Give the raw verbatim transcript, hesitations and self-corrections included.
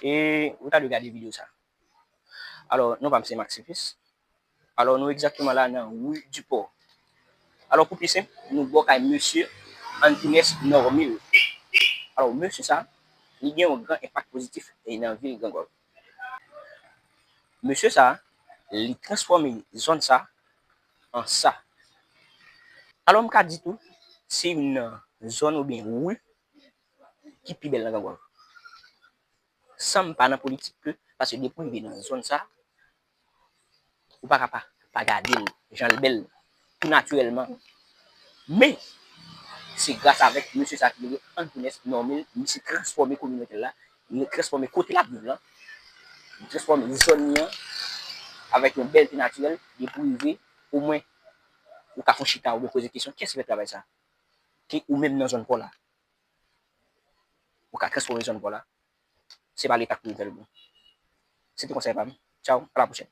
E ou ta dwe gade videyo sa. Alò, non pa m se Maxifis. Alò, nou egzakteman la nan Rue du Port. Alò, pou pi senp, nou bò kay mesye Antunes Normil. Alò, mesye sa, li gen yon gran enpak pozitif nan vil Grangòv. Mesye sa, li transfòme zòn sa an sa. Alò, m ka di tou, se youn nan zòn oubyen ri ki pi bèl nan Grangòv. San m pa nan politik ke, paske depi w rive nan zòn sa, ou pa ka pa, pa gade l, jan l bèl, tou natirèlman. Men, se gras avèk mesye sa ki rele Antunes Normil, misye transfòme kominote l la, li transfòme kote l ap viv lan, li transfòme zòn li an avèk yon bèlte natirèl, depi w rive, omwen, ou ka fè yon chita oubyen poze kesyon, kiyès ki fè travay sa? Ke ou menm nan zòn pa w la. Ou ka transfòme zòn pa w la. Se pa Leta k pou fè l pou ou. Se te konsèy pa m. Tchaw, a la pwochèn.